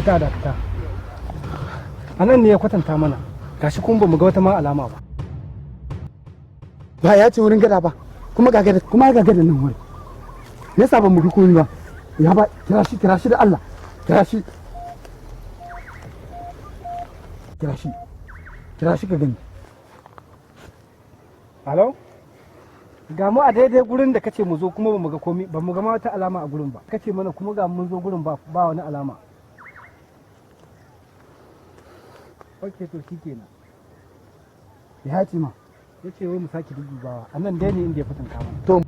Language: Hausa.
Dakata, dakata. A nan ne ya kwatanta mana. Gashi kuma bamu ga wata ma alama ba. Ba ya ce wurin gada ba, kuma ga gada, kuma ga gada nan wurin. Me yasa ban mu ga komai ba? Ya ba, kira shi, kira shi da Allah, kira shi, kira shi, kira shi ka gani. Hello? Ga mu a daidai gurin da kace mu zo, kuma bamu ga komai, bamu ga ma wata alama a gurin ba. Kace mana kuma ga mun zo gurin, ba ba wani alama. Ok, to shikenan. Ya ce ma? Ya ce wai mu sake dubawa. A nan dai ne inda ya kwatanta mana. To.